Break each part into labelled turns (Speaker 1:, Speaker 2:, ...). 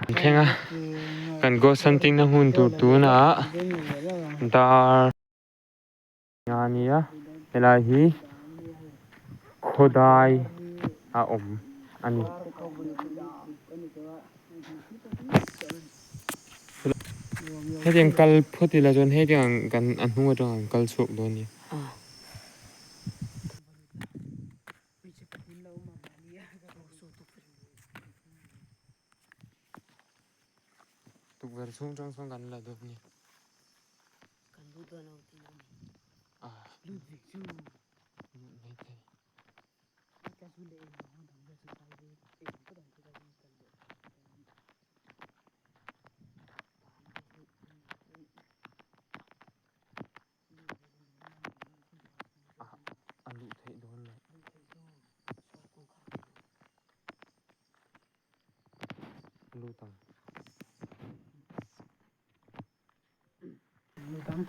Speaker 1: Thleng a kan ghost hunting na hmun tur tunah dar nga a nia helai hi khawdai a awm a ni. Hetiang kal phawt ila chuan hetiang kan a hnung atang an kal chhuak dawn a nia. Tukverh chhung tang sawn kan la dawn a ni. A luh theih dawn loh. Lut ang.
Speaker 2: Lut ang.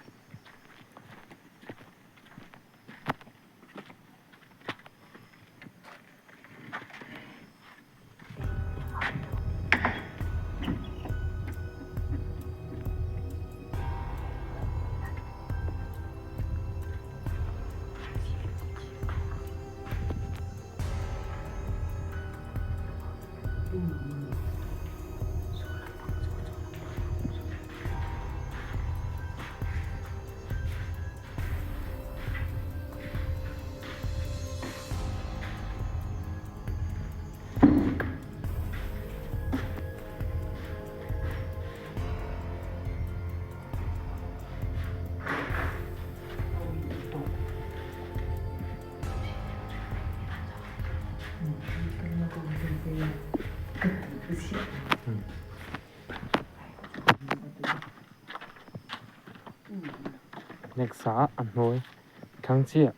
Speaker 1: Next ah a hnuai thlang chiah.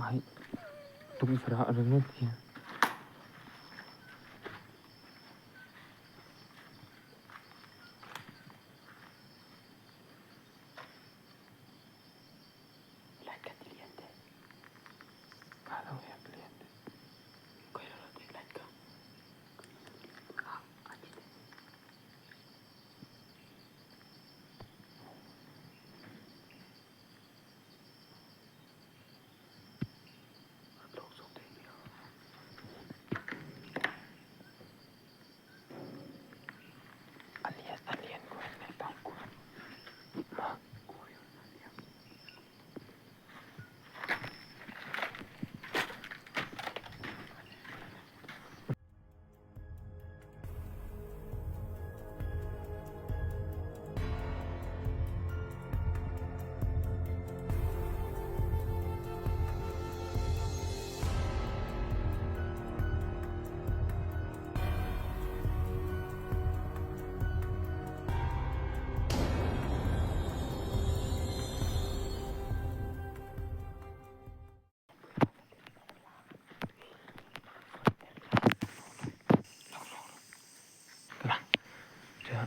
Speaker 1: Ai tukverh ah ringawt hian. A lian kuai leh ta maw.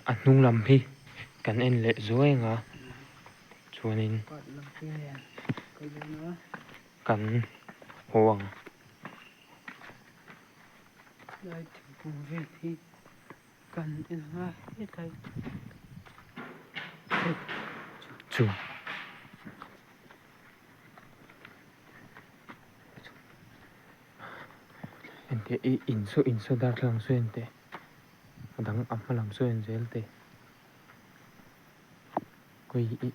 Speaker 1: A hnung lam hi kan en leh zuai ang a chuanin kan haw ang. Chu. Enteh i in saw in saw darthlalang saw enteh a dang a hma lam saw en zel teh khawi i.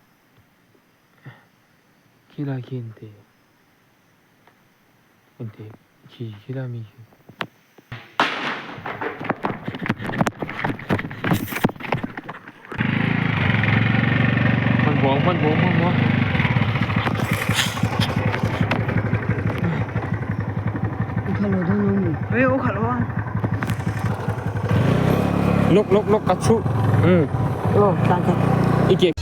Speaker 1: Khilai khi engteh engteh khi khilai mi khi. Hmanhmawh ang hmanhmawh hmanhmawh. Lok lok lok ka chhu. Um. I ke.